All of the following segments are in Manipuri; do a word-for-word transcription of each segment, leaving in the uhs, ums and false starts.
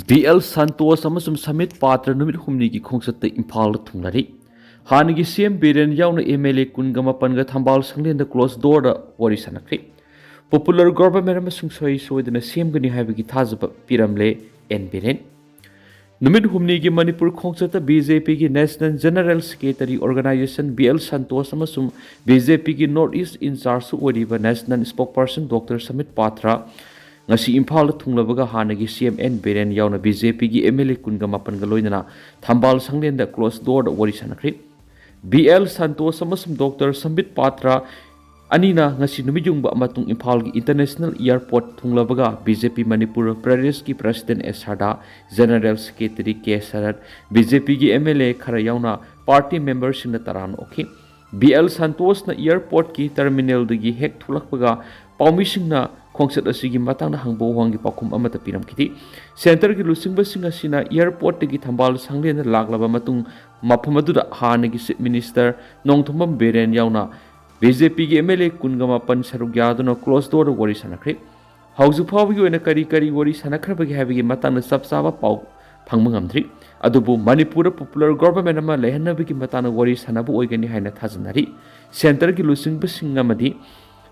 ꯕꯤ ꯑꯦꯜ ꯁꯟꯇꯣꯁ ꯑꯃꯁꯨꯡ ꯁꯃꯤꯠ ꯄꯥꯇ꯭ꯔ ꯅꯨꯃꯤꯠ ꯍꯨꯝꯅꯤꯒꯤ ꯈꯣꯡꯆꯠꯇ ꯏꯝꯐꯥꯜꯗ ꯊꯨꯡꯂꯔꯤ꯫ ꯍꯥꯟꯅꯒꯤ ꯁꯤ ꯑꯦꯝ ꯕꯤꯔꯦꯟ ꯌꯥꯎꯅ ꯑꯦꯝ ꯑꯦꯜ ꯑꯦ ꯀꯨꯟꯒ ꯃꯥꯄꯟꯒ ꯊꯝꯕꯥꯜ ꯁꯪꯂꯦꯟꯗ closed doorꯗ ꯋꯥꯔꯤ ꯁꯥꯟꯅꯈ꯭ꯔꯤ꯫ Popular government ꯑꯃꯁꯨꯡ ꯁꯣꯏ ꯁꯣꯏꯗꯅ ꯁꯦꯝꯒꯅꯤ ꯍꯥꯏꯕꯒꯤ ꯊꯥꯖꯕ ꯄꯤꯔꯝꯂꯦ ꯑꯦꯟ ꯕꯤꯔꯦꯟ꯫ ꯅꯨꯃꯤꯠ ꯍꯨꯝꯅꯤꯒꯤ ꯃꯅꯤꯄꯨꯔ ꯈꯣꯡꯆꯠꯇ ꯕꯤ ꯖꯦ ꯄꯤꯒꯤ National General Secretary Organization B L Santosh ꯑꯃꯁꯨꯡ ꯕꯤ ꯖꯦ ꯄꯤꯒꯤ North East in charge ꯑꯣꯏꯔꯤꯕ National Spokesperson ꯗꯣꯛꯇꯔ ꯁꯃꯤꯠ ꯄꯥꯇ꯭ꯔ ꯉꯁꯤ ꯏꯝꯐꯥꯜꯗ ꯊꯨꯡꯂꯕꯒ ꯍꯥꯟꯅꯒꯤ ꯁꯤ ꯑꯦꯝ ꯑꯦꯟ ꯕꯤꯔꯦꯟ ꯌꯥꯎꯅ ꯕꯤ ꯖꯦ ꯄꯤꯒꯤ ꯑꯦꯝ ꯑꯦꯜ ꯑꯦ ꯀꯨꯟꯒ ꯃꯥꯄꯟꯒ ꯂꯣꯏꯅꯅ ꯊꯝꯕꯥꯜ ꯁꯪꯂꯦꯟꯗ closed doorꯗ ꯋꯥꯔꯤ ꯁꯥꯟꯅꯈ꯭ꯔꯤ꯫ ꯕꯤ ꯑꯦꯜ ꯁꯟꯇꯣꯁ ꯑꯃꯁꯨꯡ ꯗꯣꯛꯇꯔ ꯁꯝꯕꯤꯠ ꯄꯥꯇ꯭ꯔ ꯑꯅꯤꯅ ꯉꯁꯤ ꯅꯨꯃꯤꯠ ꯌꯨꯡꯕ ꯃꯇꯨꯡ ꯏꯝꯐꯥꯜꯒꯤ International Airport ꯊꯨꯡꯂꯕꯒ ꯕꯤ ꯖꯦ ꯄꯤ ꯃꯅꯤꯄꯨꯔ ꯄ꯭ꯔꯗꯦꯁꯀꯤ President ꯑꯦꯁ ꯁꯔꯗꯥ, General Secretary ꯀꯦ ꯁꯔꯠ, ꯕꯤ ꯖꯦ ꯄꯤꯒꯤ ꯑꯦꯝ ꯑꯦꯜ ꯑꯦ ꯈꯔ ꯌꯥꯎꯅ party memberꯁꯤꯡꯅ ꯇꯔꯥꯝꯅ ꯑꯣꯛꯈꯤ꯫ ꯕꯤ ꯑꯦꯜ ꯁꯟꯇꯣꯁꯅ airportꯀꯤ terminalꯗꯒꯤ ꯍꯦꯛ ꯊꯣꯛꯂꯛꯄꯒ ꯄꯥꯎꯃꯤꯁꯤꯡꯅ ꯈꯣꯡꯆꯠ ꯑꯁꯤꯒꯤ ꯃꯇꯥꯡꯗ ꯍꯪꯕ ꯋꯥꯍꯪꯒꯤ ꯄꯥꯎꯈꯨꯝ ꯑꯃꯠꯇ ꯄꯤꯔꯝꯈꯤꯗꯦ꯫ Centreꯒꯤ ꯂꯨꯆꯤꯡꯕꯁꯤꯡ ꯑꯁꯤꯅ airportꯇꯒꯤ ꯊꯝꯕꯥꯜ ꯁꯪꯂꯦꯟꯗ ꯂꯥꯛꯂꯕ ꯃꯇꯨꯡ ꯃꯐꯝ ꯑꯗꯨꯗ ꯍꯥꯟꯅꯒꯤ Chief Minister ꯅꯣꯡꯊꯣꯝꯕꯝ ꯕꯤꯔꯦꯟ ꯌꯥꯎꯅ ꯕꯤ ꯖꯦ ꯄꯤꯒꯤ ꯑꯦꯝ ꯑꯦꯜ ꯑꯦ ꯀꯨꯟꯒ ꯃꯥꯄꯟ ꯁꯔꯨꯛ ꯌꯥꯗꯨꯅ closed doorꯗ ꯋꯥꯔꯤ ꯁꯥꯟꯅꯈ꯭ꯔꯤ꯫ ꯍꯧꯖꯤꯛ ꯐꯥꯎꯕꯒꯤ ꯑꯣꯏꯅ ꯀꯔꯤ ꯀꯔꯤ ꯋꯥꯔꯤ ꯁꯥꯟꯅꯈ꯭ꯔꯕꯒꯦ ꯍꯥꯏꯕꯒꯤ ꯃꯇꯥꯡꯗ ꯆꯞ ꯆꯥꯕ ꯄꯥꯎ ꯐꯪꯕ ꯉꯝꯗ꯭ꯔꯤ꯫ ꯑꯗꯨꯕꯨ ꯃꯅꯤꯄꯨꯔꯗ popular government ꯑꯃ ꯂꯩꯍꯟꯅꯕꯒꯤ ꯃꯇꯥꯡꯗ ꯋꯥꯔꯤ ꯁꯥꯟꯅꯕ ꯑꯣꯏꯒꯅꯤ ꯍꯥꯏꯅ ꯊꯥꯖꯅꯔꯤ꯫ Centreꯒꯤ ꯂꯨꯆꯤꯡꯕꯁꯤꯡ ꯑꯃꯗꯤ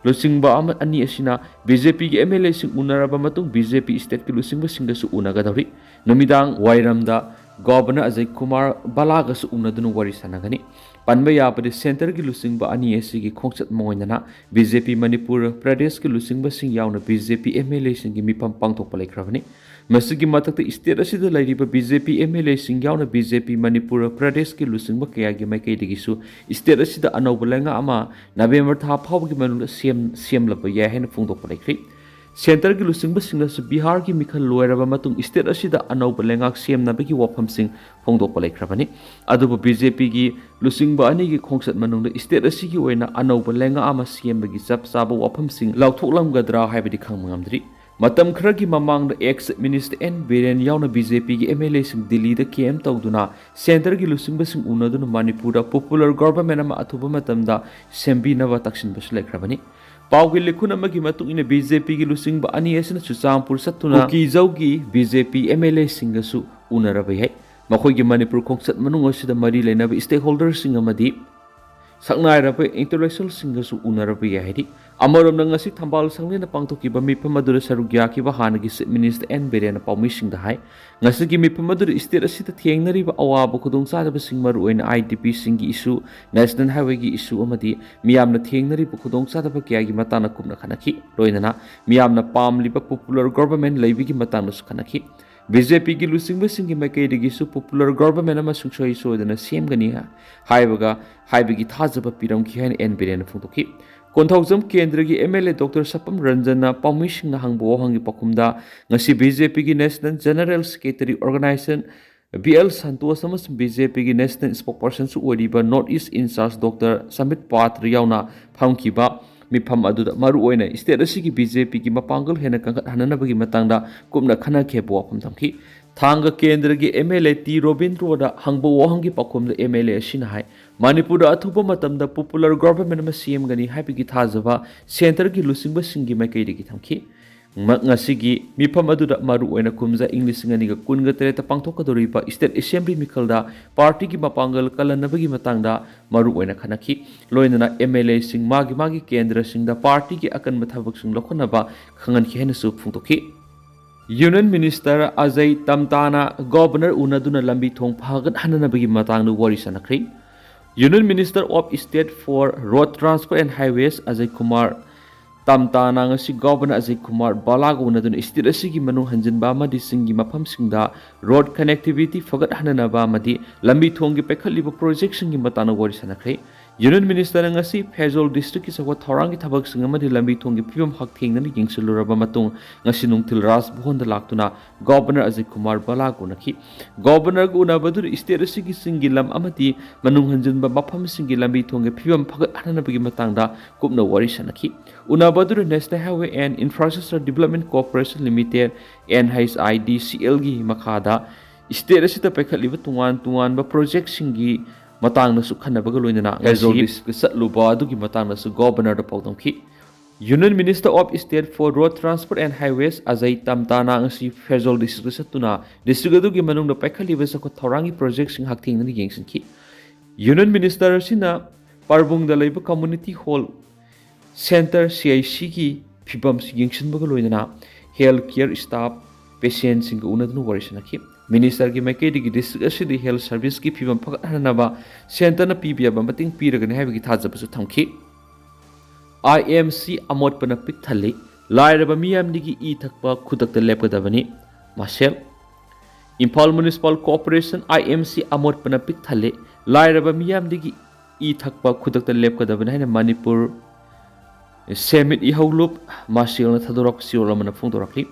ꯂꯨꯆꯤꯡꯕ ꯑꯃ, ꯑꯅꯤ ꯑꯁꯤꯅ ꯕꯤ ꯖꯦ ꯄꯤꯒꯤ ꯑꯦꯝ ꯑꯦꯜ ꯑꯦꯁꯤꯡ ꯎꯅꯔꯕ ꯃꯇꯨꯡ ꯕꯤ ꯖꯦ ꯄꯤ stateꯀꯤ ꯂꯨꯆꯤꯡꯕꯁꯤꯡꯒꯁꯨ ꯎꯅꯒꯗꯧꯔꯤ꯫ ꯅꯨꯃꯤꯗꯥꯡ ꯋꯥꯏꯔꯝꯗ Governor ꯑꯖꯌ ꯀꯨꯃꯥꯔ ꯚꯜꯂꯥꯒꯁꯨ ꯎꯅꯗꯨꯅ ꯋꯥꯔꯤ ꯁꯥꯟꯅꯒꯅꯤ꯫ ꯄꯟꯕ ꯌꯥꯕꯗꯤ Centreꯒꯤ ꯂꯨꯆꯤꯡꯕ ꯑꯅꯤ ꯑꯁꯤꯒꯤ ꯈꯣꯡꯆꯠ ꯃꯥꯡꯑꯣꯏꯅꯅ ꯕꯤ ꯖꯦ ꯄꯤ ꯃꯅꯤꯄꯨꯔ ꯄ꯭ꯔꯗꯦꯁꯀꯤ ꯂꯨꯆꯤꯡꯕꯁꯤꯡ ꯌꯥꯎꯅ B J P M L ꯑꯦꯁꯤꯡꯒꯤ ꯃꯤꯐꯝ ꯄꯥꯡꯊꯣꯛꯄ ꯂꯩꯈ꯭ꯔꯕꯅꯤ꯫ ꯃꯁꯤꯒꯤ ꯃꯊꯛꯇ state ꯑꯁꯤꯗ ꯂꯩꯔꯤꯕ B J P M L ꯑꯦꯁꯤꯡ ꯌꯥꯎꯅ ꯕꯤ ꯖꯦ ꯄꯤ ꯃꯅꯤꯄꯨꯔ ꯄ꯭ꯔꯗꯦꯁꯀꯤ ꯂꯨꯆꯤꯡꯕ ꯀꯌꯥꯒꯤ ꯃꯥꯏꯀꯩꯗꯒꯤꯁꯨ state ꯑꯁꯤꯗ ꯑꯅꯧꯕ ꯂꯩꯉꯥꯛ ꯑꯃ November ꯊꯥ ꯐꯥꯎꯕꯒꯤ ꯃꯅꯨꯡꯗ ꯁꯦꯝ-, ꯁꯦꯝꯂꯕ ꯌꯥꯏ ꯍꯥꯏꯅ ꯐꯣꯡꯗꯣꯛꯄ ꯂꯩꯈ꯭ꯔꯤ꯫ Centreꯒꯤ ꯂꯨꯆꯤꯡꯕꯁꯤꯡꯅꯁꯨ ꯕꯤꯍꯥꯔꯒꯤ ꯃꯤꯈꯜ ꯂꯣꯏꯔꯕ ꯃꯇꯨꯡ state ꯑꯁꯤꯗ ꯑꯅꯧꯕ ꯂꯩꯉꯥꯛ ꯁꯦꯝꯅꯕꯒꯤ ꯋꯥꯐꯝꯁꯤꯡ ꯐꯣꯡꯗꯣꯛꯄ ꯂꯩꯈ꯭ꯔꯕꯅꯤ꯫ ꯑꯗꯨꯕꯨ ꯕꯤ ꯖꯦ ꯄꯤꯒꯤ ꯂꯨꯆꯤꯡꯕ ꯑꯅꯤꯒꯤ ꯈꯣꯡꯆꯠ ꯃꯅꯨꯡꯗ state ꯑꯁꯤꯒꯤ ꯑꯣꯏꯅ ꯑꯅꯧꯕ ꯂꯩꯉꯥꯛ ꯑꯃ ꯁꯦꯝꯕꯒꯤ ꯆꯞ ꯆꯥꯕ ꯋꯥꯐꯝꯁꯤꯡ ꯂꯥꯎꯊꯣꯛꯂꯝꯒꯗ꯭ꯔꯥ ꯍꯥꯏꯕꯗꯤ ꯈꯪꯕ ꯉꯝꯗ꯭ꯔꯤ꯫ ꯃꯇꯝ ꯈꯔꯒꯤ ꯃꯃꯥꯡꯗ ex Minister ꯑꯦꯟ ꯕꯤꯔꯦꯟ ꯌꯥꯎꯅ ꯕꯤ ꯖꯦ ꯄꯤꯒꯤ ꯑꯦꯝ ꯑꯦꯜ ꯑꯦꯁꯤꯡ ꯗꯤꯜꯂꯤꯗ camp ꯇꯧꯗꯨꯅ Centreꯒꯤ ꯂꯨꯆꯤꯡꯕꯁꯤꯡ ꯎꯅꯗꯨꯅ ꯃꯅꯤꯄꯨꯔꯗ popular government ꯑꯃ ꯑꯊꯨꯕ ꯃꯇꯝꯗ ꯁꯦꯝꯕꯤꯅꯕ ꯇꯛꯁꯤꯟꯕꯁꯨ ꯂꯩꯈ꯭ꯔꯕꯅꯤ꯫ ꯄꯥꯎꯒꯤ ꯂꯤꯈꯨꯟ ꯑꯃꯒꯤ ꯃꯇꯨꯡ ꯏꯟꯅ, ꯕꯤ ꯖꯦ ꯄꯤꯒꯤ ꯂꯨꯆꯤꯡꯕ ꯑꯅꯤ ꯑꯁꯤꯅ ꯆꯨꯔꯆꯥꯟꯄꯨꯔ ꯆꯠꯇꯨꯅ ꯀꯨꯀꯤꯖꯧꯒꯤ B J P M L ꯑꯦꯁꯤꯡꯒꯁꯨ ꯎꯅꯔꯕ ꯌꯥꯏ꯫ ꯃꯈꯣꯏꯒꯤ ꯃꯅꯤꯄꯨꯔ ꯈꯣꯡꯆꯠ ꯃꯅꯨꯡ ꯑꯁꯤꯗ ꯃꯔꯤ ꯂꯩꯅꯕ ꯁ꯭ꯇꯦꯛꯍꯣꯜꯗꯔꯁꯤꯡ ꯑꯃꯗꯤ ꯁꯛꯅꯥꯏꯔꯕ ꯏꯟꯇꯦꯂꯦꯛꯆꯨꯋꯦꯜꯁꯤꯡꯒꯁꯨ ꯎꯅꯔꯕ ꯌꯥꯏ ꯍꯥꯏꯔꯤ꯫ ꯑꯃꯔꯣꯝꯗ, ꯉꯁꯤ ꯊꯝꯕꯥꯜ ꯁꯪꯂꯦꯟꯗ ꯄꯥꯡꯊꯣꯛꯈꯤꯕ ꯃꯤꯐꯝ ꯑꯗꯨꯗ ꯁꯔꯨꯛ ꯌꯥꯈꯤꯕ ꯍꯥꯟꯅꯒꯤ ꯆꯤꯐ ꯃꯤꯅꯤꯁꯇꯔ ꯑꯦꯟ ꯕꯤꯔꯦꯟꯅ ꯄꯥꯎꯃꯤꯁꯤꯡꯗ ꯍꯥꯏ, ꯉꯁꯤꯒꯤ ꯃꯤꯐꯝ ꯑꯗꯨꯗ ꯁ꯭ꯇꯦꯠ ꯑꯁꯤꯗ ꯊꯦꯡꯅꯔꯤꯕ ꯑꯋꯥꯕ ꯈꯨꯗꯣꯡꯆꯥꯗꯕꯁꯤꯡ, ꯃꯔꯨꯑꯣꯏꯅ ꯑꯥꯏ ꯗꯤ ꯄꯤꯁꯤꯡꯒꯤ ꯏꯁꯨ, ꯅꯦꯁꯅꯦꯜ ꯍꯥꯏꯋꯦꯒꯤ ꯏꯁꯨ ꯑꯃꯗꯤ ꯃꯤꯌꯥꯝꯅ ꯊꯦꯡꯅꯔꯤꯕ ꯈꯨꯗꯣꯡꯆꯥꯗꯕ ꯀꯌꯥꯒꯤ ꯃꯇꯥꯡꯗ ꯀꯨꯞꯅ ꯈꯟꯅꯈꯤ꯫ ꯂꯣꯏꯅꯅ ꯃꯤꯌꯥꯝꯅ ꯄꯥꯝꯂꯤꯕ ꯄꯣꯄꯨꯂꯔ ꯒꯣꯚꯔꯟꯃꯦꯟꯠ ꯂꯩꯕꯒꯤ ꯃꯇꯥꯡꯗꯁꯨ ꯈꯟꯅꯈꯤ꯫ ꯕꯤ ꯖꯦ ꯄꯤꯒꯤ ꯂꯨꯆꯤꯡꯕꯁꯤꯡꯒꯤ ꯃꯥꯏꯀꯩꯗꯒꯤꯁꯨ ꯄꯣꯄꯨꯂꯔ ꯒꯣꯚꯔꯟꯃꯦꯟꯠ ꯑꯃ ꯁꯨꯡꯁꯣꯏ ꯁꯣꯏꯗꯅ ꯁꯦꯝꯒꯅꯤ ꯍꯥꯏꯕꯒ ꯍꯥꯏꯕꯒꯤ ꯊꯥꯖꯕ ꯄꯤꯔꯝꯈꯤ ꯍꯥꯏꯅ ꯑꯦꯟ ꯕꯤꯔꯦꯟꯅ ꯐꯣꯡꯗꯣꯛꯈꯤ꯫ ꯀꯣꯟꯊꯧꯖꯝ ꯀꯦꯟꯗ꯭ꯔꯒꯤ M L A doctor Sapam ꯔꯟꯖꯟꯅ ꯄꯥꯎꯃꯤꯁꯤꯡꯅ ꯍꯪꯕ ꯋꯥꯍꯪꯒꯤ ꯄꯥꯎꯈꯨꯝꯗ, ꯉꯁꯤ ꯕꯤ ꯖꯦ ꯄꯤꯒꯤ national general secretary organisation B L Santosh ꯑꯃꯁꯨꯡ ꯕꯤ ꯖꯦ ꯄꯤꯒꯤ ꯅꯦꯁꯅꯦꯜ ꯁ꯭ꯄꯣꯛꯄꯔꯁꯟꯁꯨ ꯑꯣꯏꯔꯤꯕ north east incharge doctor Sambit Patra ꯌꯥꯎꯅ ꯐꯝꯈꯤꯕ ꯃꯤꯐꯝ ꯑꯗꯨꯗ ꯃꯔꯨꯑꯣꯏꯅ ꯁ꯭ꯇꯦꯠ ꯑꯁꯤꯒꯤ ꯕꯤ ꯖꯦ ꯄꯤꯒꯤ ꯃꯄꯥꯡꯒꯜ ꯍꯦꯟꯅ ꯀꯟꯈꯠꯍꯟꯅꯕꯒꯤ ꯃꯇꯥꯡꯗ ꯀꯨꯞꯅ ꯈꯟꯅꯈꯤꯕ ꯋꯥꯐꯝ ꯊꯝꯈꯤ꯫ ꯊꯥꯡꯒ ꯀꯦꯟꯗ꯭ꯔꯒꯤ ꯑꯦꯝ ꯑꯦꯜ ꯑꯦ ꯇꯤ ꯔꯣꯕꯤꯟꯗ꯭ꯔꯣꯗ ꯍꯪꯕ ꯋꯥꯍꯪꯒꯤ ꯄꯥꯎꯈꯨꯝꯗ ꯑꯦꯝ ꯑꯦꯜ ꯑꯦ ꯑꯁꯤꯅ ꯍꯥꯏ, ꯃꯅꯤꯄꯨꯔꯗ ꯑꯊꯨꯕ ꯃꯇꯝꯗ ꯄꯣꯄꯨꯂꯔ ꯒꯣꯚꯔꯟꯃꯦꯟꯠ ꯑꯃ ꯁꯦꯝꯒꯅꯤ ꯍꯥꯏꯕꯒꯤ ꯊꯥꯖꯕ ꯁꯦꯟꯇꯔꯒꯤ ꯂꯨꯆꯤꯡꯕꯁꯤꯡꯒꯤ ꯃꯥꯏꯀꯩꯗꯒꯤ ꯊꯝꯈꯤ꯫ ꯃ-, ꯉꯁꯤꯒꯤ ꯃꯤꯐꯝ ꯑꯗꯨꯗ ꯃꯔꯨꯑꯣꯏꯅ ꯀꯨꯝꯖꯥ ꯏꯪ ꯂꯤꯁꯤꯡ ꯑꯅꯤꯒ ꯀꯨꯟꯒ ꯇꯔꯦꯠꯇ ꯄꯥꯡꯊꯣꯛꯀꯗꯧꯔꯤꯕ ꯁ꯭ꯇꯦꯠ ꯑꯦꯁꯦꯝꯕ꯭ꯂꯤ ꯃꯤꯈꯜꯗ ꯄꯥꯔꯇꯤꯒꯤ ꯃꯄꯥꯡꯒꯜ ꯀꯜꯍꯟꯅꯕꯒꯤ ꯃꯇꯥꯡꯗ ꯃꯔꯨꯑꯣꯏꯅ ꯈꯟꯅꯈꯤ꯫ ꯂꯣꯏꯅꯅ ꯑꯦꯝ ꯑꯦꯜ ꯑꯦꯁꯤꯡ ꯃꯥꯒꯤ ꯃꯥꯒꯤ ꯀꯦꯟꯗ꯭ꯔꯁꯤꯡꯗ ꯄꯥꯔꯇꯤꯒꯤ ꯑꯀꯟꯕ ꯊꯕꯛꯁꯤꯡ ꯂꯧꯈꯠꯅꯕ ꯈꯪꯍꯟꯈꯤ ꯍꯥꯏꯅꯁꯨ ꯐꯣꯡꯗꯣꯛꯈꯤ꯫ ꯌꯨꯅꯤꯌꯟ ꯃꯤꯅꯤꯁꯇꯔ ꯑꯖꯌ ꯇꯝꯇꯥꯅ ꯒꯣꯚꯔꯅꯔ ꯎꯅꯗꯨꯅ ꯂꯝꯕꯤ ꯊꯣꯡ ꯐꯒꯠꯍꯟꯅꯕꯒꯤ ꯃꯇꯥꯡꯗ ꯋꯥꯔꯤ ꯁꯥꯟꯅꯈ꯭ꯔꯦ꯫ Union Minister of State for Road Transport and Highways Ajay Kumar ꯇꯝꯇꯥꯅ ꯉꯁꯤ ꯒꯣꯚꯔꯅꯔ ꯑꯖꯌ ꯀꯨꯃꯥꯔ ꯚꯜꯂꯥꯒ ꯎꯅꯗꯨꯅ ꯁ꯭ꯇꯦꯠ ꯑꯁꯤꯒꯤ ꯃꯅꯨꯡ ꯍꯟꯖꯤꯟꯕ ꯑꯃꯗꯤ ꯆꯤꯡꯒꯤ ꯃꯐꯝꯁꯤꯡꯗ ꯔꯣꯗ ꯀꯅꯦꯛꯇꯤꯚꯤꯇꯤ ꯐꯒꯠꯍꯟꯅꯅꯕ ꯑꯃꯗꯤ ꯂꯝꯕꯤ ꯊꯣꯡꯒꯤ ꯄꯥꯏꯈꯠꯂꯤꯕ ꯄ꯭ꯔꯣꯖꯦꯛꯁꯤꯡꯒꯤ ꯃꯇꯥꯡꯗ ꯋꯥꯔꯤ ꯁꯥꯟꯅꯈ꯭ꯔꯦ꯫ ꯌꯨꯅꯤꯌꯟ ꯃꯤꯅꯤꯁꯇꯔꯅ ꯉꯁꯤ ꯐꯦꯖꯣꯜ ꯗꯤꯁꯇ꯭ꯔꯤꯛꯀꯤ ꯆꯥꯎꯈꯠ ꯊꯧꯔꯥꯡꯒꯤ ꯊꯕꯛꯁꯤꯡ ꯑꯃꯗꯤ ꯂꯝꯕꯤ ꯊꯣꯡꯒꯤ ꯐꯤꯕꯝ ꯍꯛꯊꯦꯡꯅꯅ ꯌꯦꯡꯁꯤꯜꯂꯨꯔꯕ ꯃꯇꯨꯡ, ꯉꯁꯤ ꯅꯨꯡꯊꯤꯜ ꯔꯥꯖ ꯚꯋꯟꯗ ꯂꯥꯛꯇꯨꯅ ꯒꯣꯚꯔꯅꯔ ꯑꯖꯌ ꯀꯨꯃꯥꯔ ꯚꯜꯂꯥꯒ ꯎꯅꯈꯤ꯫ ꯒꯣꯚꯔꯅꯔꯒ ꯎꯅꯕꯗꯨꯗ ꯁ꯭ꯇꯦꯠ ꯑꯁꯤꯒꯤ ꯆꯤꯡꯒꯤ ꯂꯝ ꯑꯃꯗꯤ ꯃꯅꯨꯡ ꯍꯟꯖꯤꯟꯕ ꯃꯐꯝꯁꯤꯡꯒꯤ ꯂꯝꯕꯤ ꯊꯣꯡꯒꯤ ꯐꯤꯕꯝ ꯐꯒꯠꯍꯟꯅꯕꯒꯤ ꯃꯇꯥꯡꯗ ꯀꯨꯞꯅ ꯋꯥꯔꯤ ꯁꯥꯟꯅꯈꯤ꯫ ꯎꯅꯕ ꯑꯗꯨꯗ National Highway and Infrastructure Development Corporation Limited, N H I D C ꯑꯦꯜꯒꯤ ꯃꯈꯥꯗ ꯁ꯭ꯇꯦꯠ ꯑꯁꯤꯗ ꯄꯥꯏꯈꯠꯂꯤꯕ ꯇꯣꯉꯥꯟ ꯇꯣꯉꯥꯟꯕ ꯄ꯭ꯔꯣꯖꯦꯛꯁꯤꯡꯒꯤ ꯃꯇꯥꯡꯗꯁꯨ ꯈꯟꯅꯕꯒ ꯂꯣꯏꯅꯅ ꯉꯁꯤ ꯆꯠꯂꯨꯕ ꯑꯗꯨꯒꯤ ꯃꯇꯥꯡꯗꯁꯨ ꯒꯣꯚꯔꯅꯔꯗ ꯄꯥꯎꯗꯝꯈꯤ꯫ Union Minister of State for Road Transport and Highways Ajay ꯇꯝꯇꯥꯅꯥ ꯉꯁꯤ ꯐꯦꯔꯖꯣꯜ ꯗꯤꯁꯇ꯭ꯔꯤꯛꯇ ꯆꯠꯇꯨꯅ ꯗꯤꯁꯇ꯭ꯔꯤꯛ ꯑꯗꯨꯒꯤ ꯃꯅꯨꯡꯗ ꯄꯥꯏꯈꯠꯂꯤꯕ ꯆꯥꯎꯈꯠ ꯊꯧꯔꯥꯡꯒꯤ ꯄ꯭ꯔꯣꯖꯦꯛꯁꯤꯡ ꯍꯛꯊꯦꯡꯅꯅ ꯌꯦꯡꯁꯤꯟꯈꯤ꯫ ꯌꯨꯅꯤꯌꯟ ꯃꯤꯅꯤꯁꯇꯔ ꯑꯁꯤꯅ ꯄꯥꯔꯕꯨꯡꯗ ꯂꯩꯕ community health centre, C I ꯁꯤꯒꯤ ꯐꯤꯕꯝꯁꯤ ꯌꯦꯡꯁꯤꯟꯕꯒ ꯂꯣꯏꯅꯅ ꯍꯦꯜꯊ ꯀꯦꯌꯔ ꯁ꯭ꯇꯥꯐ, ꯄꯦꯁꯦꯟꯁꯤꯡꯒ ꯎꯅꯗꯨꯅ ꯋꯥꯔꯤ ꯁꯥꯟꯅꯈꯤ꯫ ꯃꯤꯅꯤꯁꯇꯔꯒꯤ ꯃꯥꯏꯀꯩꯗꯒꯤ ꯗꯤꯁꯇ꯭ꯔꯤꯛ ꯑꯁꯤꯗ ꯍꯦꯜꯊ ꯁꯔꯚꯤꯁꯀꯤ ꯐꯤꯕꯝ ꯐꯒꯠꯍꯟꯅꯕ ꯁꯦꯟꯇꯔꯅ ꯄꯤꯕ ꯌꯥꯕ ꯃꯇꯦꯡ ꯄꯤꯔꯒꯅꯤ ꯍꯥꯏꯕꯒꯤ ꯊꯥꯖꯕꯁꯨ ꯊꯝꯈꯤ꯫ ꯑꯥꯏ ꯑꯦꯝ ꯁꯤ ꯑꯃꯣꯠꯄꯅ ꯄꯤꯛ ꯊꯜꯂꯤ꯫ ꯂꯥꯏꯔꯕ ꯃꯤꯌꯥꯝꯗꯒꯤ ꯏ ꯊꯛꯄ ꯈꯨꯗꯛꯇ ꯂꯦꯞꯀꯗꯕꯅꯤ꯫ ꯃꯥꯁꯦꯜ꯫ ꯏꯝꯐꯥꯜ ꯃ꯭ꯌꯨꯅꯤꯁꯤꯄꯥꯜ ꯀꯣꯔꯄꯣꯔꯦꯁꯟ, ꯑꯥꯏ ꯑꯦꯝ ꯁꯤ ꯑꯃꯣꯠꯄꯅ ꯄꯤꯛ ꯊꯜꯂꯤ꯫ ꯂꯥꯏꯔꯕ ꯃꯤꯌꯥꯝꯗꯒꯤ ꯏ ꯊꯛꯄ ꯈꯨꯗꯛꯇ ꯂꯦꯞꯀꯗꯕꯅꯤ ꯍꯥꯏꯅ ꯃꯅꯤꯄꯨꯔ ꯁꯦꯟꯃꯤꯠ ꯏꯍꯧ ꯂꯨꯞ ꯃꯥꯁꯦꯜꯅ ꯊꯥꯗꯣꯔꯛꯄ ꯆꯦꯔꯣꯜ ꯑꯃꯅ ꯐꯣꯡꯗꯣꯔꯛꯂꯤ꯫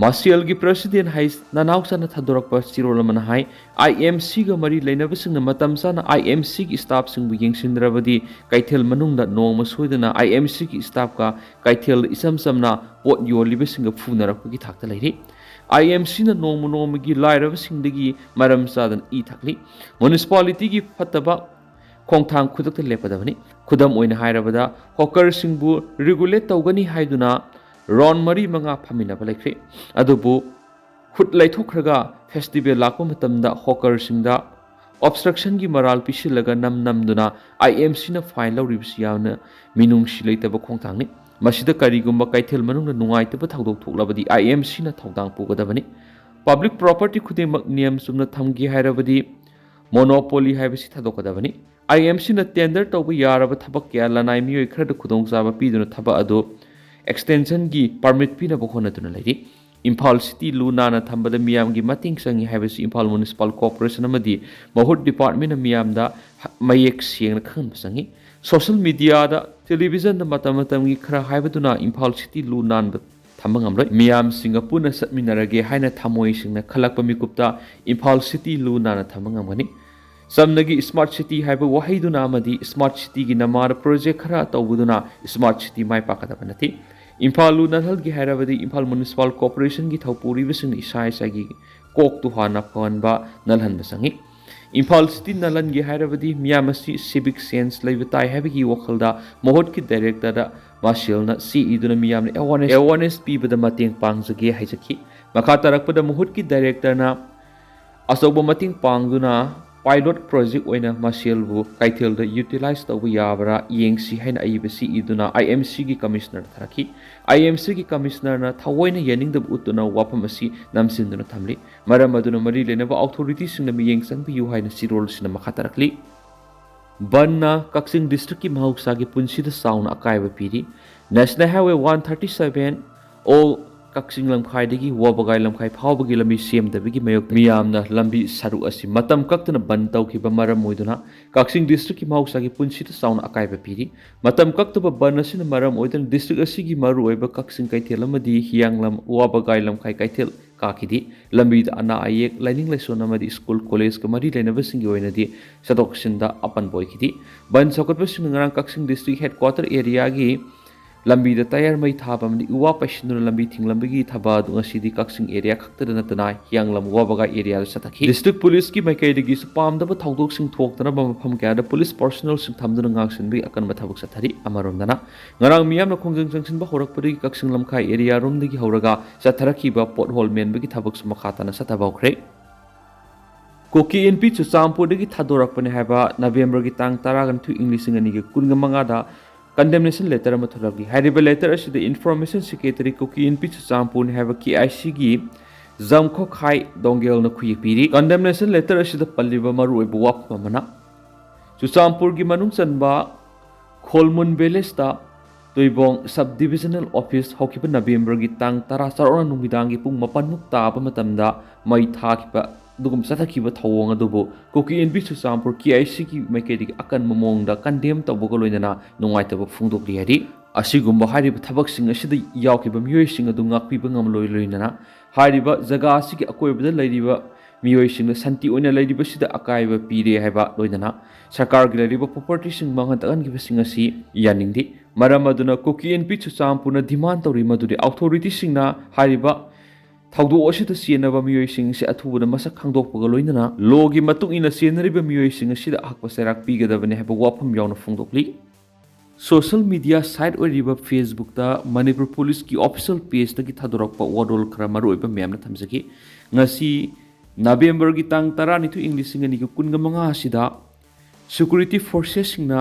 ꯃꯥꯁꯦꯜꯒꯤ ꯄ꯭ꯔꯁꯤꯗꯦꯟ ꯍꯩꯁ ꯅꯅꯥꯎꯆꯥꯅ ꯊꯥꯗꯣꯔꯛꯄ ꯆꯦꯔꯣꯜ ꯑꯃꯅ ꯍꯥꯏ, ꯑꯥꯏ ꯑꯦꯝ ꯁꯤꯒ ꯃꯔꯤ ꯂꯩꯅꯕꯁꯤꯡꯅ ꯃꯇꯝ ꯆꯥꯅ ꯑꯥꯏ ꯑꯦꯝ ꯁꯤꯒꯤ ꯁ꯭ꯇꯥꯐꯁꯤꯡꯕꯨ ꯌꯦꯡꯁꯤꯟꯗ꯭ꯔꯕꯗꯤ ꯀꯩꯊꯦꯜ ꯃꯅꯨꯡꯗ ꯅꯣꯡꯃ ꯁꯣꯏꯗꯅ ꯑꯥꯏ ꯑꯦꯝ ꯁꯤꯒꯤ ꯁ꯭ꯇꯥꯐꯀ ꯀꯩꯊꯦꯜꯗ ꯏꯆꯝ ꯆꯝꯅ ꯄꯣꯠ ꯌꯣꯜꯂꯤꯕꯁꯤꯡꯒ ꯐꯨꯅꯔꯛꯄꯒꯤ ꯊꯥꯛꯇ ꯂꯩꯔꯤ꯫ ꯑꯥꯏ ꯑꯦꯝ ꯁꯤꯅ ꯅꯣꯡꯃ ꯅꯣꯡꯃꯒꯤ ꯂꯥꯏꯔꯕꯁꯤꯡꯗꯒꯤ ꯃꯔꯝ ꯆꯥꯗꯅ ꯏ ꯊꯛꯂꯤ꯫ ꯃ꯭ꯌꯨꯅꯤꯁꯤꯄꯥꯂꯤꯇꯤꯒꯤ ꯐꯠꯇꯕ ꯈꯣꯡꯊꯥꯡ ꯈꯨꯗꯛꯇ ꯂꯦꯞꯀꯗꯕꯅꯤ꯫ ꯈꯨꯗꯝ ꯑꯣꯏꯅ ꯍꯥꯏꯔꯕꯗ, ꯍꯣꯀꯔꯁꯤꯡꯕꯨ ꯔꯤꯒꯨꯂꯦꯠ ꯇꯧꯒꯅꯤ ꯍꯥꯏꯗꯨꯅ ꯔꯥꯎꯟ ꯃꯔꯤ ꯃꯉꯥ ꯐꯝꯃꯤꯟꯅꯕ ꯂꯩꯈ꯭ꯔꯦ꯫ ꯑꯗꯨꯕꯨ ꯈꯨꯠ ꯂꯩꯊꯣꯛꯈ꯭ꯔꯒ ꯐꯦꯁꯇꯤꯚꯦꯜ ꯂꯥꯛꯄ ꯃꯇꯝꯗ ꯍꯣꯀꯔꯁꯤꯡꯗ ꯑꯣꯕꯁꯇ꯭ꯔꯛꯁꯟꯒꯤ ꯃꯔꯥꯜ ꯄꯤꯁꯤꯜꯂꯒ ꯅꯝ ꯅꯝꯗꯨꯅ ꯑꯥꯏ ꯑꯦꯝ ꯁꯤꯅ ꯐꯥꯏꯟ ꯂꯧꯔꯤꯕꯁꯤ ꯌꯥꯝꯅ ꯃꯤꯅꯨꯡꯁꯤ ꯂꯩꯇꯕ ꯈꯣꯡꯊꯥꯡꯅꯤ꯫ ꯃꯁꯤꯗ ꯀꯔꯤꯒꯨꯝꯕ ꯀꯩꯊꯦꯜ ꯃꯅꯨꯡꯗ ꯅꯨꯡꯉꯥꯏꯇꯕ ꯊꯧꯗꯣꯛ ꯊꯣꯛꯂꯕꯗꯤ ꯑꯥꯏ ꯑꯦꯝ ꯁꯤꯅ ꯊꯧꯗꯥꯡ ꯄꯨꯒꯗꯕꯅꯤ꯫ ꯄꯕ꯭ꯂꯤꯛ ꯄ꯭ꯔꯣꯄꯔꯇꯤ ꯈꯨꯗꯤꯡꯃꯛ ꯅꯤꯌꯝ ꯆꯨꯝꯅ ꯊꯝꯒꯦ ꯍꯥꯏꯔꯕꯗꯤ ꯃꯣꯅꯣꯄꯣꯂꯤ ꯍꯥꯏꯕꯁꯤ ꯊꯥꯗꯣꯛꯀꯗꯕꯅꯤ꯫ ꯑꯥꯏ ꯑꯦꯝ ꯁꯤꯅ ꯇꯦꯟꯗꯔ ꯇꯧꯕ ꯌꯥꯔꯕ ꯊꯕꯛ ꯀꯌꯥ ꯂꯅꯥꯏ ꯃꯤꯑꯣꯏ ꯈꯔꯗ ꯈꯨꯗꯣꯡꯆꯥꯕ ꯄꯤꯗꯨꯅ ꯊꯕꯛ ꯑꯗꯨ ꯑꯦꯛꯁꯇꯦꯟꯁꯟꯒꯤ ꯄꯔꯃꯤꯠ ꯄꯤꯅꯕ ꯍꯣꯠꯅꯗꯨꯅ ꯂꯩꯔꯤ꯫ ꯏꯝꯐꯥꯜ ꯁꯤꯇꯤ ꯂꯨ ꯅꯥꯟꯅ ꯊꯝꯕꯗ ꯃꯤꯌꯥꯝꯒꯤ ꯃꯇꯦꯡ ꯆꯪꯏ ꯍꯥꯏꯕꯁꯤ ꯏꯝꯐꯥꯜ ꯃ꯭ꯌꯨꯅꯤꯁꯤꯄꯥꯜ ꯀꯣꯔꯄꯣꯔꯦꯁꯟ ꯑꯃꯗꯤ ꯃꯍꯨꯠ ꯗꯤꯄꯥꯔꯠꯃꯦꯟꯅ ꯃꯤꯌꯥꯝꯗ ꯍ-, ꯃꯌꯦꯛ ꯁꯦꯡꯅ ꯈꯪꯍꯟꯕ ꯆꯪꯏ꯫ ꯁꯣꯁꯤꯌꯦꯜ ꯃꯤꯗꯤꯌꯥꯗ, ꯇꯦꯂꯤꯚꯤꯖꯟꯗ ꯃꯇꯝ ꯃꯇꯝꯒꯤ ꯈꯔ ꯍꯥꯏꯕꯗꯨꯅ ꯏꯝꯐꯥꯜ ꯁꯤꯇꯤ ꯂꯨ ꯅꯥꯟꯕ ꯊꯝꯕ ꯉꯝꯂꯣꯏ꯫ ꯃꯤꯌꯥꯝꯁꯤꯡꯒ ꯄꯨꯟꯅ ꯆꯠꯃꯤꯟꯅꯔꯒꯦ ꯍꯥꯏꯅ ꯊꯃꯣꯏ ꯁꯦꯡꯅ ꯈꯜꯂꯛꯄ ꯃꯤꯀꯨꯞꯇ ꯏꯝꯐꯥꯜ ꯁꯤꯇꯤ ꯂꯨ ꯅꯥꯟꯅ ꯊꯝꯕ ꯉꯝꯒꯅꯤ꯫ ꯆꯝꯅꯒꯤ ꯁ꯭ꯃꯥꯔꯠ ꯁꯤꯇꯤ ꯍꯥꯏꯕ ꯋꯥꯍꯩꯗꯨꯅ ꯑꯃꯗꯤ ꯁ꯭ꯃꯥꯔꯠ ꯁꯤꯇꯤꯒꯤ ꯅꯃꯥꯗ ꯄ꯭ꯔꯣꯖꯦꯛ ꯈꯔ ꯇꯧꯕꯗꯨꯅ ꯁ꯭ꯃꯥꯔꯠ ꯁꯤꯇꯤ ꯃꯥꯏ ꯄꯥꯛꯀꯗꯕ ꯅꯠꯇꯦ꯫ ꯏꯝꯐꯥꯜ ꯂꯨ ꯅꯥꯟꯍꯜꯒꯦ ꯍꯥꯏꯔꯕꯗꯤ ꯏꯝꯐꯥꯜ ꯃ꯭ꯌꯨꯅꯤꯁꯤꯄꯥꯜ ꯀꯣꯔꯄꯣꯔꯦꯁꯟꯒꯤ ꯊꯧꯄꯨꯔꯤꯕꯁꯤꯡꯅ ꯏꯁꯥ ꯏꯁꯥꯒꯤ ꯀꯣꯛꯇꯨ ꯍꯥꯟꯅ ꯐꯍꯟꯕ, ꯅꯥꯜꯍꯟꯕ ꯆꯪꯏ꯫ ꯏꯝꯐꯥꯜ ꯁꯤꯇꯤ ꯅꯥꯂꯟꯒꯤ ꯍꯥꯏꯔꯕꯗꯤ ꯃꯤꯌꯥꯝ ꯑꯁꯤ civic sense ꯂꯩꯕ ꯇꯥꯏ ꯍꯥꯏꯕꯒꯤ ꯋꯥꯈꯜꯗ ꯃꯍꯨꯠꯀꯤ ꯗꯥꯏꯔꯦꯛꯇꯔꯗ ꯃꯥꯁꯦꯜꯅ ꯆꯦ ꯏꯗꯨꯅ ꯃꯤꯌꯥꯝꯅ awareness, awareness ꯄꯤꯕꯗ ꯃꯇꯦꯡ ꯄꯥꯡꯖꯒꯦ ꯍꯥꯏꯖꯈꯤ꯫ ꯃꯈꯥ ꯇꯥꯔꯛꯄꯗ ꯃꯍꯨꯠꯀꯤ ꯗꯥꯏꯔꯦꯛꯇꯔꯅ ꯑꯆꯧꯕ ꯃꯇꯦꯡ ꯄꯥꯡꯗꯨꯅ pilot project ꯑꯣꯏꯅ ꯃꯥꯁꯦꯜꯕꯨ ꯀꯩꯊꯦꯜꯗ utilize ꯇꯧꯕ ꯌꯥꯕ꯭ꯔꯥ ꯌꯦꯡꯁꯤ ꯍꯥꯏꯅ ꯑꯏꯕ ꯆꯦ ꯏꯗꯨꯅ IMCꯒꯤ commissioner ꯊꯥꯔꯛꯈꯤ꯫ IMCꯒꯤ commissionerꯅ ꯊꯑꯣꯏꯅ ꯌꯥꯅꯤꯡꯗꯕ ꯎꯠꯇꯨꯅ ꯋꯥꯐꯝ ꯑꯁꯤ ꯅꯝꯁꯤꯟꯗꯨꯅ ꯊꯝꯂꯤ꯫ ꯃꯔꯝ ꯑꯗꯨꯅ ꯃꯔꯤ ꯂꯩꯅꯕ authorityꯁꯤꯡꯅ ꯃꯤꯠꯌꯦꯡ ꯆꯪꯕꯤꯌꯨ ꯍꯥꯏꯅ ꯆꯦꯔꯣꯜꯁꯤꯅ ꯃꯈꯥ ꯇꯥꯔꯛꯂꯤ꯫ ꯕꯟꯅ ꯀꯛꯆꯤꯡ districtꯀꯤ ꯃꯍꯧꯁꯥꯒꯤ ꯄꯨꯟꯁꯤꯗ ꯆꯥꯎꯅ ꯑꯀꯥꯏꯕ ꯄꯤꯔꯤ꯫ National Highway one thirty seven all ꯀꯛꯆꯤꯡ ꯂꯝꯈꯥꯏꯗꯒꯤ ꯋꯥꯕꯒꯥꯏ ꯂꯝꯈꯥꯏ ꯐꯥꯎꯕꯒꯤ ꯂꯝꯕꯤ ꯁꯦꯝꯗꯕꯒꯤ ꯃꯥꯌꯣꯛꯇ ꯃꯤꯌꯥꯝꯅ ꯂꯝꯕꯤ ꯁꯔꯨꯛ ꯑꯁꯤ ꯃꯇꯝ ꯀꯛꯇꯅ ꯕꯟ ꯇꯧꯈꯤꯕ ꯃꯔꯝ ꯑꯣꯏꯗꯨꯅ ꯀꯛꯆꯤꯡ districtꯀꯤ ꯃꯍꯧꯁꯥꯒꯤ ꯄꯨꯟꯁꯤꯗ ꯆꯥꯎꯅ ꯑꯀꯥꯏꯕ ꯄꯤꯔꯤ꯫ ꯃꯇꯝ ꯀꯛꯇꯕ ꯕꯟ ꯑꯁꯤꯅ ꯃꯔꯝ ꯑꯣꯏꯗꯨꯅ district ꯑꯁꯤꯒꯤ ꯃꯔꯨꯑꯣꯏꯕ ꯀꯛꯆꯤꯡ ꯀꯩꯊꯦꯜ ꯑꯃꯗꯤ ꯍꯤꯌꯥꯡꯂꯝ ꯋꯥꯕꯒꯥꯏ ꯂꯝꯈꯥꯏ ꯀꯩꯊꯦꯜ ꯀꯥꯈꯤꯗꯦ꯫ ꯂꯝꯕꯤꯗ ꯑꯅꯥ ꯑꯌꯦꯛ, ꯂꯥꯏꯅꯤꯡ ꯂꯥꯏꯁꯣꯟ ꯑꯃꯗꯤ school collegeꯀ ꯃꯔꯤ ꯂꯩꯅꯕꯁꯤꯡꯒꯤ ꯑꯣꯏꯅꯗꯤ ꯆꯠꯊꯣꯛ ꯆꯠꯁꯤꯟꯗ ꯑꯄꯟꯕ ꯑꯣꯏꯈꯤꯗꯦ꯫ ꯕꯟ ꯁꯧꯒꯠꯄꯁꯤꯡꯅ ꯉꯔꯥꯡ ꯀꯛꯆꯤꯡ district headquarter areaꯒꯤ ꯂꯝꯕꯤꯗ tyre ꯃꯩ ꯊꯥꯕ ꯑꯃꯗꯤ ꯎ ꯋꯥ ꯄꯩꯁꯤꯟꯗꯨꯅ ꯂꯝꯕꯤ ꯊꯤꯡꯂꯝꯕꯒꯤ ꯊꯕꯛ ꯑꯗꯨ ꯉꯁꯤꯗꯤ ꯀꯛꯆꯤꯡ area ꯈꯛꯇꯗ ꯅꯠꯇꯅ ꯍꯤꯌꯥꯡꯂꯝ ꯋꯥꯕꯒꯥꯏ areaꯗ ꯆꯠꯊꯈꯤ꯫ District policeꯀꯤ ꯃꯥꯏꯀꯩꯗꯒꯤꯁꯨ ꯄꯥꯝꯗꯕ ꯊꯧꯗꯣꯛꯁꯤꯡ ꯊꯣꯛꯇꯅꯕ ꯃꯐꯝ ꯀꯌꯥꯗ police personnelꯁꯤꯡ ꯊꯝꯗꯨꯅ ꯉꯥꯛꯁꯦꯟꯕꯒꯤ ꯑꯀꯟꯕ ꯊꯕꯛ ꯆꯠꯊꯔꯤ꯫ ꯑꯃꯔꯣꯝꯗꯅ ꯉꯔꯥꯡ ꯃꯤꯌꯥꯝꯅ ꯈꯣꯡꯖꯪ ꯆꯪꯁꯤꯟꯕ ꯍꯧꯔꯛꯄꯗꯒꯤ ꯀꯛꯆꯤꯡ ꯂꯝꯈꯥꯏ areaꯔꯣꯝꯗꯒꯤ ꯍꯧꯔꯒ ꯆꯠꯊꯔꯛꯈꯤꯕ pothole ꯃꯦꯟꯕꯒꯤ ꯊꯕꯛꯁꯨ ꯃꯈꯥ ꯇꯥꯅ ꯆꯠꯊꯕ ꯍꯧꯈ꯭ꯔꯦ꯫ ꯀꯨꯀꯤ ꯏꯟꯄꯤ ꯆꯨꯔꯆꯥꯟꯄꯨꯔꯗꯒꯤ ꯊꯥꯗꯣꯔꯛꯄꯅꯤ ꯍꯥꯏꯕ Novemberꯒꯤ ꯇꯥꯡ ꯇꯔꯥꯒ ꯅꯤꯊꯣꯏ, ꯏꯪ ꯂꯤꯁꯤꯡ ꯑꯅꯤꯒ ꯀꯨꯟꯒ ꯃꯉꯥꯗ condemnation letter ꯑꯃ ꯊꯣꯛꯂꯛꯂꯤ꯫ ꯍꯥꯏꯔꯤꯕ letter ꯑꯁꯤꯗ information secretary ꯀꯨꯀꯤ ꯏꯟꯄꯤ ꯆꯨꯔꯆꯥꯟꯄꯨꯔꯅꯤ ꯍꯥꯏꯕ KICꯒꯤ ꯖꯝꯈꯣꯈꯥꯏ ꯗꯣꯡꯒꯦꯜꯅ ꯈꯨꯌꯦꯛ ꯄꯤꯔꯤ꯫ Condemnation letter ꯑꯁꯤꯗ ꯄꯜꯂꯤꯕ ꯃꯔꯨꯑꯣꯏꯕ ꯋꯥꯐꯝ ꯑꯃꯅ, ꯆꯨꯔꯆꯥꯟꯄꯨꯔꯒꯤ ꯃꯅꯨꯡ ꯆꯟꯕ ꯈꯣꯜꯃꯨꯟ villageꯇ ꯇꯨꯏꯕꯣꯡ sub divisional office ꯍꯧꯈꯤꯕ Novemberꯒꯤ ꯇꯥꯡ ꯇꯔꯥ ꯆꯥꯎꯔꯥꯛꯅ ꯅꯨꯃꯤꯗꯥꯡꯒꯤ ꯄꯨꯡ ꯃꯥꯄꯟꯃꯨꯛ ꯇꯥꯕ ꯃꯇꯝꯗ ꯃꯩ ꯊꯥꯈꯤꯕ ꯑꯗꯨꯒꯨꯝ ꯆꯠꯊꯈꯤꯕ ꯊꯧꯑꯣꯡ ꯑꯗꯨꯕꯨ ꯀꯨꯀꯤ ꯏꯟꯄꯤ ꯆꯨꯔꯆꯥꯟꯄꯨꯔ KICꯒꯤ ꯃꯥꯏꯀꯩꯗꯒꯤ ꯑꯀꯟꯕ ꯃꯑꯣꯡꯗ condemn ꯇꯧꯕꯒ ꯂꯣꯏꯅꯅ ꯅꯨꯡꯉꯥꯏꯇꯕ ꯐꯣꯡꯗꯣꯛꯂꯤ ꯍꯥꯏꯔꯤ꯫ ꯑꯁꯤꯒꯨꯝꯕ ꯍꯥꯏꯔꯤꯕ ꯊꯕꯛꯁꯤꯡ ꯑꯁꯤꯗ ꯌꯥꯎꯈꯤꯕ ꯃꯤꯑꯣꯏꯁꯤꯡ ꯑꯗꯨ ꯉꯥꯛꯄꯤꯕ ꯉꯝꯂꯣꯏ, ꯂꯣꯏꯅꯅ ꯍꯥꯏꯔꯤꯕ ꯖꯒꯥ ꯑꯁꯤꯒꯤ ꯑꯀꯣꯏꯕꯗ ꯂꯩꯔꯤꯕ ꯃꯤꯑꯣꯏꯁꯤꯡꯅ ꯁꯥꯟꯇꯤ ꯑꯣꯏꯅ ꯂꯩꯔꯤꯕꯁꯤꯗ ꯑꯀꯥꯏꯕ ꯄꯤꯔꯦ ꯍꯥꯏꯕ ꯂꯣꯏꯅꯅ ꯁꯔꯀꯥꯔꯒꯤ ꯂꯩꯔꯤꯕ propertyꯁꯤꯡ ꯃꯥꯡꯍꯟ ꯇꯥꯛꯍꯟꯈꯤꯕꯁꯤꯡ ꯑꯁꯤ ꯌꯥꯅꯤꯡꯗꯦ꯫ ꯃꯔꯝ ꯑꯗꯨꯅ ꯀꯨꯀꯤ ꯏꯟꯄꯤ ꯆꯨꯔꯆꯥꯟꯄꯨꯔꯅ demand ꯇꯧꯔꯤ ꯃꯗꯨꯗꯤ authorityꯁꯤꯡꯅ ꯍꯥꯏꯔꯤꯕ ꯊꯧꯗꯣꯛ ꯑꯁꯤꯗ ꯆꯦꯟꯅꯕ ꯃꯤꯑꯣꯏꯁꯤꯡ ꯑꯁꯤ ꯑꯊꯨꯕꯗ ꯃꯁꯛ ꯈꯪꯗꯣꯛꯄꯒ ꯂꯣꯏꯅꯅ ꯂꯣꯒꯤ ꯃꯇꯨꯡ ꯏꯟꯅ ꯆꯦꯟꯅꯔꯤꯕ ꯃꯤꯑꯣꯏꯁꯤꯡ ꯑꯁꯤꯗ ꯑꯍꯛꯄ ꯆꯩꯔꯥꯛ ꯄꯤꯒꯗꯕꯅꯤ ꯍꯥꯏꯕ ꯋꯥꯐꯝ ꯌꯥꯎꯅ ꯐꯣꯡꯗꯣꯛꯂꯤ꯫ ꯁꯣꯁꯦꯜ ꯃꯤꯗꯤꯌꯥ ꯁꯥꯏꯠ ꯑꯣꯏꯔꯤꯕ ꯐꯦꯁꯕꯨꯛꯇ ꯃꯅꯤꯄꯨꯔ ꯄꯨꯂꯤꯁꯀꯤ ꯑꯣꯐꯤꯁꯤꯌꯦꯜ ꯄꯦꯖꯇꯒꯤ ꯊꯥꯗꯣꯔꯛꯄ ꯋꯥꯔꯣꯜ ꯈꯔ ꯃꯔꯨꯑꯣꯏꯕ ꯃꯌꯥꯝꯅ ꯊꯝꯖꯒꯦ꯫ ꯉꯁꯤ ꯅꯕꯦꯝꯕꯔꯒꯤ ꯇꯥꯡ ꯇꯔꯥꯅꯤꯊꯣꯏ, ꯏꯪ ꯂꯤꯁꯤꯡ ꯑꯅꯤꯒ ꯀꯨꯟꯒ ꯃꯉꯥ ꯑꯁꯤꯗ ꯁꯦꯀ꯭ꯌꯨꯔꯤꯇꯤ ꯐꯣꯔꯁꯦꯁꯁꯤꯡꯅ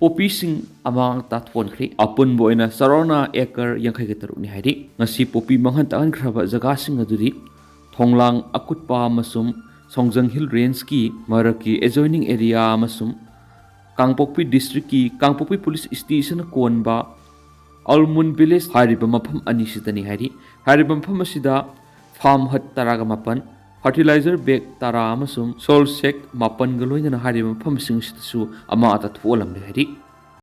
ꯄꯣꯄꯤꯁꯤꯡ ꯑꯃꯥꯡ ꯑꯇꯥ ꯊꯣꯛꯍꯟꯈ꯭ꯔꯦ꯫ ꯑꯄꯨꯟꯕ ꯑꯣꯏꯅ ꯆꯥꯎꯔꯥꯛꯅ ꯑꯦꯀꯔ ꯌꯥꯡꯈꯩꯒ ꯇꯔꯨꯛꯅꯤ ꯍꯥꯏꯔꯤ꯫ ꯉꯁꯤ ꯄꯣꯄꯤ ꯃꯥꯡꯍꯟ ꯇꯥꯛꯍꯟꯈ꯭ꯔꯕ ꯖꯒꯥꯁꯤꯡ ꯑꯗꯨꯗꯤ ꯊꯣꯡꯂꯥꯡ ꯑꯀꯨꯠꯄ ꯑꯃꯁꯨꯡ ꯁꯣꯡꯖꯪ ꯍꯤꯜ ꯔꯦꯟꯖꯀꯤ ꯃꯔꯛꯀꯤ ꯑꯦꯖꯣꯏꯅꯤꯡ ꯑꯦꯔꯤꯌꯥ ꯑꯃꯁꯨꯡ ꯀꯥꯡꯄꯣꯛꯄꯤ ꯗꯤꯁꯇ꯭ꯔꯤꯛꯀꯤ ꯀꯥꯡꯄꯣꯛꯄꯤ ꯄꯨꯂꯤꯁ ꯁ꯭ꯇꯦꯁꯟꯅ ꯀꯣꯟꯕ ꯑꯜꯃꯨꯟ ꯚꯤꯂꯦꯖ ꯍꯥꯏꯔꯤꯕ ꯃꯐꯝ ꯑꯅꯤꯁꯤꯗꯅꯤ ꯍꯥꯏꯔꯤ꯫ ꯍꯥꯏꯔꯤꯕ ꯃꯐꯝ ꯑꯁꯤꯗ ꯐꯥꯔꯝ ꯍꯠ ꯇꯔꯥꯒ ꯃꯥꯄꯟ, ꯐꯔꯇꯤꯂꯥꯏꯖꯔ ꯕꯦꯒ ꯇꯔꯥ ꯑꯃꯁꯨꯡ ꯁꯣꯜ ꯁꯦꯛ ꯃꯥꯄꯟꯒ ꯂꯣꯏꯅꯅ ꯍꯥꯏꯔꯤꯕ ꯃꯐꯝꯁꯤꯡ ꯑꯁꯤꯗꯁꯨ ꯑꯃꯥꯡ ꯑꯇꯥ ꯊꯣꯛꯍꯜꯂꯝꯂꯦ ꯍꯥꯏꯔꯤ꯫